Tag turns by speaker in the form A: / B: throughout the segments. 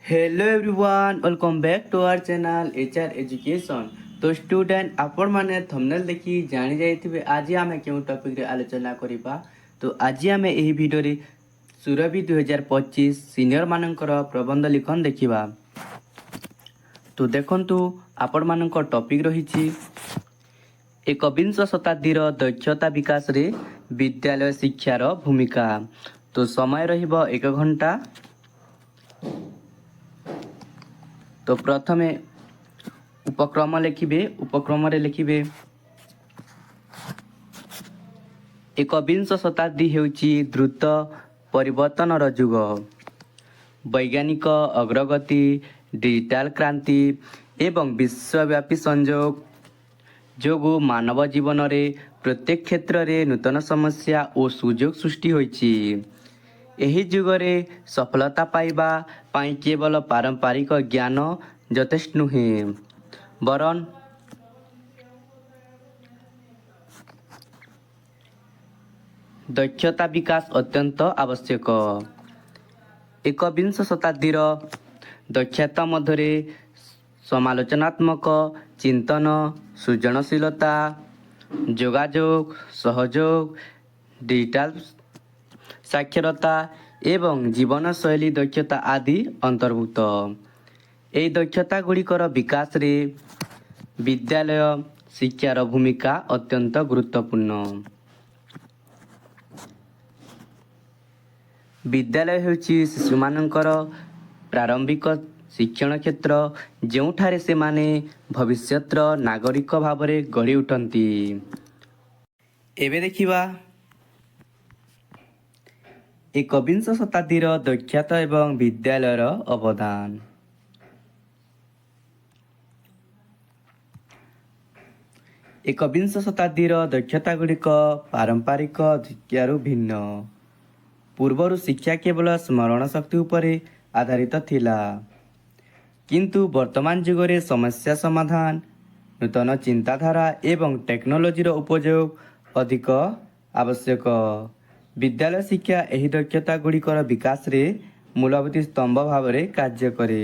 A: Hello everyone, welcome back to our channel HR Education. ତ student, ଆପଣମାନେ thumbnail ଦେଖି ଜାଣି ଯାଇଥିବେ ଆଜି ଆମେ କେଉଁ ଟପିକ୍ରେ ଆଲୋଚନା କରିବା। ତ ଆଜି ଆମେ ଏହି ଭିଡ଼ିଓରେ ସୁରଭି 2025 ସିନିୟରମାନଙ୍କର ପ୍ରବନ୍ଧ ଲିଖନ ଦେଖିବା। ତ ଦେଖନ୍ତୁ, ଆପଣମାନଙ୍କ ଟପିକ୍ ରହିଛି ଏକବିଂଶ ଶତାବ୍ଦୀର ଦକ୍ଷତା ବିକାଶରେ ବିଦ୍ୟାଳୟ ଶିକ୍ଷାର ଭୂମିକା। ତ ସମୟ ରହିବ 1 ଘଣ୍ଟା। ତ ପ୍ରଥମେ ଉପକ୍ରମ ଲେଖିବେ। ଉପକ୍ରମରେ ଲେଖିବେ, ଏକବିଂଶ ଶତାବ୍ଦୀ ହେଉଛି ଦ୍ରୁତ ପରିବର୍ତ୍ତନର ଯୁଗ। ବୈଜ୍ଞାନିକ ଅଗ୍ରଗତି, ଡିଜିଟାଲ କ୍ରାନ୍ତି ଏବଂ ବିଶ୍ୱବ୍ୟାପୀ ସଂଯୋଗ ଯୋଗୁଁ ମାନବ ଜୀବନରେ ପ୍ରତ୍ୟେକ କ୍ଷେତ୍ରରେ ନୂତନ ସମସ୍ୟା ଓ ସୁଯୋଗ ସୃଷ୍ଟି ହୋଇଛି। ଏହି ଯୁଗରେ ସଫଳତା ପାଇବା ପାଇଁ କେବଳ ପାରମ୍ପରିକ ଜ୍ଞାନ ଯଥେଷ୍ଟ ନୁହେଁ, ବରଂ ଦକ୍ଷତା ବିକାଶ ଅତ୍ୟନ୍ତ ଆବଶ୍ୟକ। ଏକବିଂଶ ଶତାବ୍ଦୀର ଦକ୍ଷତା ମଧ୍ୟରେ ସମାଲୋଚନାତ୍ମକ ଚିନ୍ତନ, ସୃଜନଶୀଳତା, ଯୋଗାଯୋଗ, ସହଯୋଗ, ଡିଜିଟାଲ ସାକ୍ଷରତା ଏବଂ ଜୀବନଶୈଳୀ ଦକ୍ଷତା ଆଦି ଅନ୍ତର୍ଭୁକ୍ତ। ଏହି ଦକ୍ଷତା ଗୁଡ଼ିକର ବିକାଶରେ ବିଦ୍ୟାଳୟ ଶିକ୍ଷାର ଭୂମିକା ଅତ୍ୟନ୍ତ ଗୁରୁତ୍ୱପୂର୍ଣ୍ଣ। ବିଦ୍ୟାଳୟ ହେଉଛି ଶିଶୁମାନଙ୍କର ପ୍ରାରମ୍ଭିକ ଶିକ୍ଷଣ କ୍ଷେତ୍ର, ଯେଉଁଠାରେ ସେମାନେ ଭବିଷ୍ୟତର ନାଗରିକ ଭାବରେ ଗଢ଼ି ଉଠନ୍ତି। ଏବେ ଦେଖିବା ଏକବିଂଶ ଶତାବ୍ଦୀର ଦକ୍ଷତା ଏବଂ ବିଦ୍ୟାଳୟର ଅବଦାନ। ଏକବିଂଶ ଶତାବ୍ଦୀର ଦକ୍ଷତା ଗୁଡ଼ିକ ପାରମ୍ପରିକ ଶିକ୍ଷାରୁ ଭିନ୍ନ। ପୂର୍ବରୁ ଶିକ୍ଷା କେବଳ ସ୍ମରଣ ଶକ୍ତି ଉପରେ ଆଧାରିତ ଥିଲା, କିନ୍ତୁ ବର୍ତ୍ତମାନ ଯୁଗରେ ସମସ୍ୟା ସମାଧାନ, ନୂତନ ଚିନ୍ତାଧାରା ଏବଂ ଟେକ୍ନୋଲୋଜିର ଉପଯୋଗ ଅଧିକ ଆବଶ୍ୟକ। ବିଦ୍ୟାଳୟ ଶିକ୍ଷା ଏହି ଦକ୍ଷତା ଗୁଡ଼ିକର ବିକାଶରେ ମୂଳଭୂତ ସ୍ତମ୍ଭ ଭାବରେ କାର୍ଯ୍ୟ କରେ।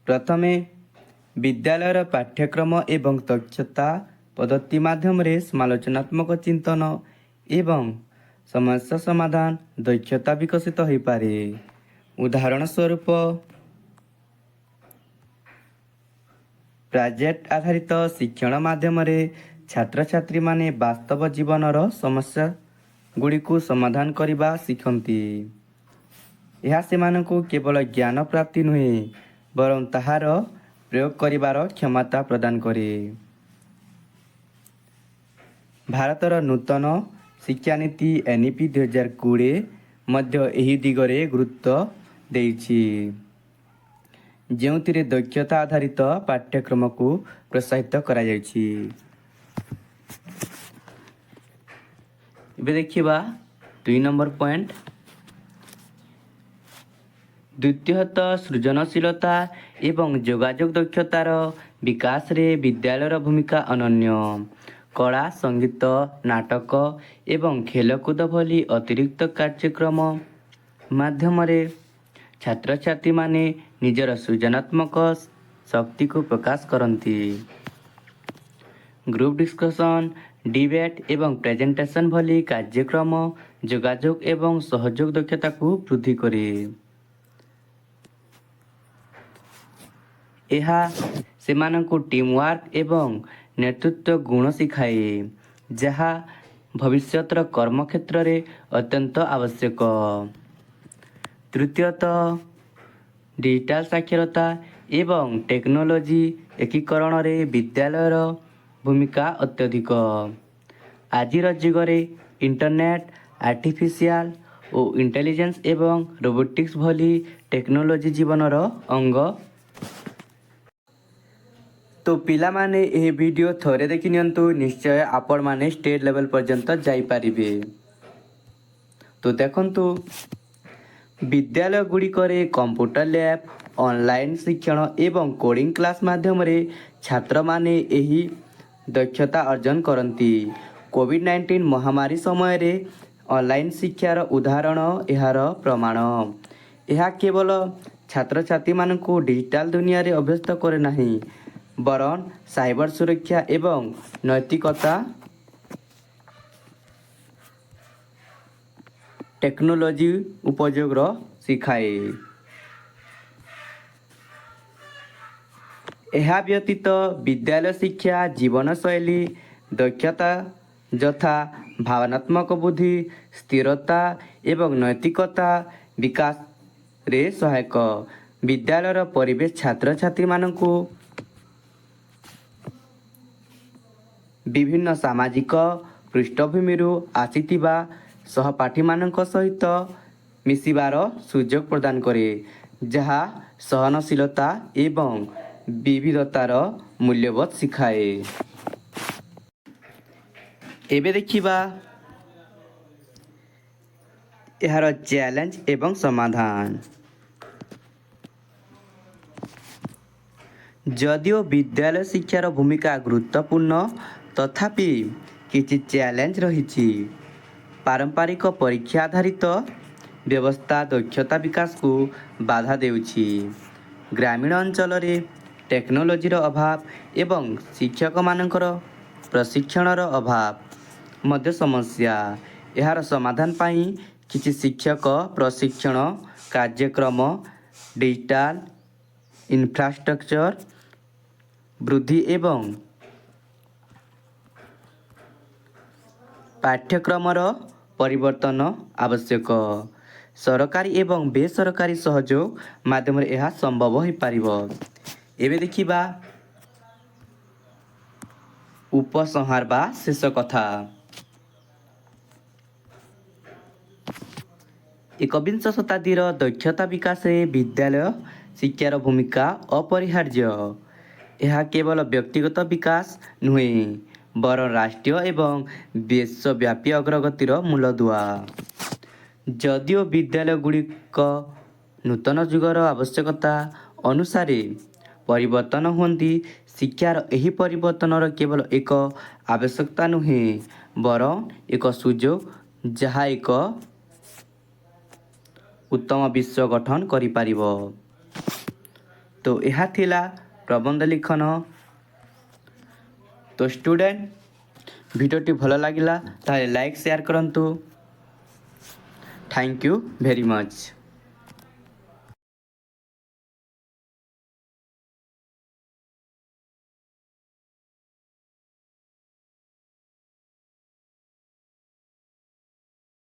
A: ପ୍ରଥମେ, ବିଦ୍ୟାଳୟର ପାଠ୍ୟକ୍ରମ ଏବଂ ଦକ୍ଷତା ପଦ୍ଧତି ମାଧ୍ୟମରେ ସମାଲୋଚନାତ୍ମକ ଚିନ୍ତନ ଏବଂ ସମସ୍ୟା ସମାଧାନ ଦକ୍ଷତା ବିକଶିତ ହୋଇପାରେ। ଉଦାହରଣ ସ୍ୱରୂପ, ପ୍ରାଜେକ୍ଟ ଆଧାରିତ ଶିକ୍ଷଣ ମାଧ୍ୟମରେ ଛାତ୍ରଛାତ୍ରୀମାନେ ବାସ୍ତବ ଜୀବନର ସମସ୍ୟା ଗୁଡ଼ିକୁ ସମାଧାନ କରିବା ଶିଖନ୍ତି। ଏହା ସେମାନଙ୍କୁ କେବଳ ଜ୍ଞାନ ପ୍ରାପ୍ତି ନୁହେଁ, ବରଂ ତାହାର ପ୍ରୟୋଗ କରିବାର କ୍ଷମତା ପ୍ରଦାନ କରେ। ଭାରତର ନୂତନ ଶିକ୍ଷାନୀତି ଏନ୍ଇପି 2020 ମଧ୍ୟ ଏହି ଦିଗରେ ଗୁରୁତ୍ୱ ଦେଇଛି, ଯେଉଁଥିରେ ଦକ୍ଷତା ଆଧାରିତ ପାଠ୍ୟକ୍ରମକୁ ପ୍ରୋତ୍ସାହିତ କରାଯାଇଛି। ଏବେ ଦେଖିବା 2 ନମ୍ବର ପଏଣ୍ଟ। ଦ୍ୱିତୀୟତଃ, ସୃଜନଶୀଳତା ଏବଂ ଯୋଗାଯୋଗ ଦକ୍ଷତାର ବିକାଶରେ ବିଦ୍ୟାଳୟର ଭୂମିକା ଅନନ୍ୟ। କଳା, ସଙ୍ଗୀତ, ନାଟକ ଏବଂ ଖେଳକୁଦ ଭଳି ଅତିରିକ୍ତ କାର୍ଯ୍ୟକ୍ରମ ମାଧ୍ୟମରେ ଛାତ୍ରଛାତ୍ରୀମାନେ ନିଜର ସୃଜନାତ୍ମକ ଶକ୍ତିକୁ ପ୍ରକାଶ କରନ୍ତି। ଗ୍ରୁପ୍ ଡିସ୍କସନ୍, ଡିବେଟ୍ ଏବଂ ପ୍ରେଜେଣ୍ଟେସନ୍ ଭଳି କାର୍ଯ୍ୟକ୍ରମ ଯୋଗାଯୋଗ ଏବଂ ସହଯୋଗ ଦକ୍ଷତାକୁ ବୃଦ୍ଧି କରେ। ଏହା ସେମାନଙ୍କୁ ଟିମ୍ ୱାର୍କ ଏବଂ ନେତୃତ୍ୱ ଗୁଣ ଶିଖାଏ, ଯାହା ଭବିଷ୍ୟତର କର୍ମକ୍ଷେତ୍ରରେ ଅତ୍ୟନ୍ତ ଆବଶ୍ୟକ। ତୃତୀୟତଃ, ଡିଜିଟାଲ ସାକ୍ଷରତା ଏବଂ ଟେକ୍ନୋଲୋଜି ଏକୀକରଣରେ ବିଦ୍ୟାଳୟର ଭୂମିକା ଅତ୍ୟଧିକ। ଆଜିର ଯୁଗରେ ଇଣ୍ଟରନେଟ୍, ଆର୍ଟିଫିସିଆଲ ଓ ଇଣ୍ଟେଲିଜେନ୍ସ ଏବଂ ରୋବୋଟିକ୍ସ ଭଳି ଟେକ୍ନୋଲୋଜି ଜୀବନର ଅଙ୍ଗ। ତ ପିଲାମାନେ, ଏହି ଭିଡ଼ିଓ ଥରେ ଦେଖି ନିଅନ୍ତୁ, ନିଶ୍ଚୟ ଆପଣମାନେ ଷ୍ଟେଟ୍ ଲେଭେଲ୍ ପର୍ଯ୍ୟନ୍ତ ଯାଇପାରିବେ। ତ ଦେଖନ୍ତୁ, ବିଦ୍ୟାଳୟ ଗୁଡ଼ିକରେ କମ୍ପ୍ୟୁଟର ଲ୍ୟାବ୍, ଅନଲାଇନ୍ ଶିକ୍ଷଣ ଏବଂ କୋଡ଼ିଂ କ୍ଲାସ୍ ମାଧ୍ୟମରେ ଛାତ୍ରମାନେ ଏହି ଦକ୍ଷତା ଅର୍ଜନ କରନ୍ତି। କୋଭିଡ଼-19 ମହାମାରୀ ସମୟରେ ଅନଲାଇନ୍ ଶିକ୍ଷାର ଉଦାହରଣ ଏହାର ପ୍ରମାଣ। ଏହା କେବଳ ଛାତ୍ରଛାତ୍ରୀମାନଙ୍କୁ ଡିଜିଟାଲ ଦୁନିଆରେ ଅଭ୍ୟସ୍ତ କରେ ନାହିଁ, ବରଂ ସାଇବର ସୁରକ୍ଷା ଏବଂ ନୈତିକତା ଟେକ୍ନୋଲୋଜି ଉପଯୋଗର ଶିଖାଏ। ଏହା ବ୍ୟତୀତ ବିଦ୍ୟାଳୟ ଶିକ୍ଷା ଜୀବନଶୈଳୀ ଦକ୍ଷତା ଯଥା ଭାବନାତ୍ମକ ବୁଦ୍ଧି, ସ୍ଥିରତା ଏବଂ ନୈତିକତା ବିକାଶରେ ସହାୟକ। ବିଦ୍ୟାଳୟର ପରିବେଶ ଛାତ୍ରଛାତ୍ରୀମାନଙ୍କୁ ବିଭିନ୍ନ ସାମାଜିକ ପୃଷ୍ଠଭୂମିରୁ ଆସିଥିବା ସହପାଠୀମାନଙ୍କ ସହିତ ମିଶିବାର ସୁଯୋଗ ପ୍ରଦାନ କରେ, ଯାହା ସହନଶୀଳତା ଏବଂ ବିବିଧତାର ମୂଲ୍ୟବୋଧ ଶିଖାଏ। ଏବେ ଦେଖିବା ଏହାର ଚ୍ୟାଲେଞ୍ଜ ଏବଂ ସମାଧାନ। ଯଦିଓ ବିଦ୍ୟାଳୟ ଶିକ୍ଷାର ଭୂମିକା ଗୁରୁତ୍ୱପୂର୍ଣ୍ଣ, ତଥାପି କିଛି ଚ୍ୟାଲେଞ୍ଜ ରହିଛି। ପାରମ୍ପରିକ ପରୀକ୍ଷା ଆଧାରିତ ବ୍ୟବସ୍ଥା ଦକ୍ଷତା ବିକାଶକୁ ବାଧା ଦେଉଛି। ଗ୍ରାମୀଣ ଅଞ୍ଚଳରେ ଟେକ୍ନୋଲୋଜିର ଅଭାବ ଏବଂ ଶିକ୍ଷକମାନଙ୍କର ପ୍ରଶିକ୍ଷଣର ଅଭାବ ମଧ୍ୟ ସମସ୍ୟା। ଏହାର ସମାଧାନ ପାଇଁ କିଛି ଶିକ୍ଷକ ପ୍ରଶିକ୍ଷଣ କାର୍ଯ୍ୟକ୍ରମ, ଡିଜିଟାଲ ଇନଫ୍ରାଷ୍ଟ୍ରକ୍ଚର ବୃଦ୍ଧି ଏବଂ ପାଠ୍ୟକ୍ରମର ପରିବର୍ତ୍ତନ ଆବଶ୍ୟକ। ସରକାରୀ ଏବଂ ବେସରକାରୀ ସହଯୋଗ ମାଧ୍ୟମରେ ଏହା ସମ୍ଭବ ହୋଇପାରିବ। ଏବେ ଦେଖିବା ଉପସଂହାର ବା ଶେଷ କଥା। ଏକବିଂଶ ଶତାବ୍ଦୀର ଦକ୍ଷତା ବିକାଶରେ ବିଦ୍ୟାଳୟ ଶିକ୍ଷାର ଭୂମିକା ଅପରିହାର୍ଯ୍ୟ। ଏହା କେବଳ ବ୍ୟକ୍ତିଗତ ବିକାଶ ନୁହେଁ, ବରଂ ରାଷ୍ଟ୍ରୀୟ ଏବଂ ବିଶ୍ୱବ୍ୟାପୀ ଅଗ୍ରଗତିର ମୂଳଦୁଆ। ଯଦିଓ ବିଦ୍ୟାଳୟଗୁଡ଼ିକ ନୂତନ ଯୁଗର ଆବଶ୍ୟକତା ଅନୁସାରେ ପରିବର୍ତ୍ତନ ହୁଅନ୍ତି, ଶିକ୍ଷାର ଏହି ପରିବର୍ତ୍ତନର କେବଳ ଏକ ଆବଶ୍ୟକତା ନୁହେଁ, ବରଂ ଏକ ସୁଯୋଗ ଯାହା ଏକ ଉତ୍ତମ ବିଶ୍ୱ ଗଠନ କରିପାରିବ। ତ ଏହା ଥିଲା ପ୍ରବନ୍ଧ ଲିଖନ। ତ ଷ୍ଟୁଡେଣ୍ଟ, ଭିଡ଼ିଓଟି ଭଲ ଲାଗିଲା ତାହେଲେ ଲାଇକ୍, ସେୟାର କରନ୍ତୁ। Thank you very much.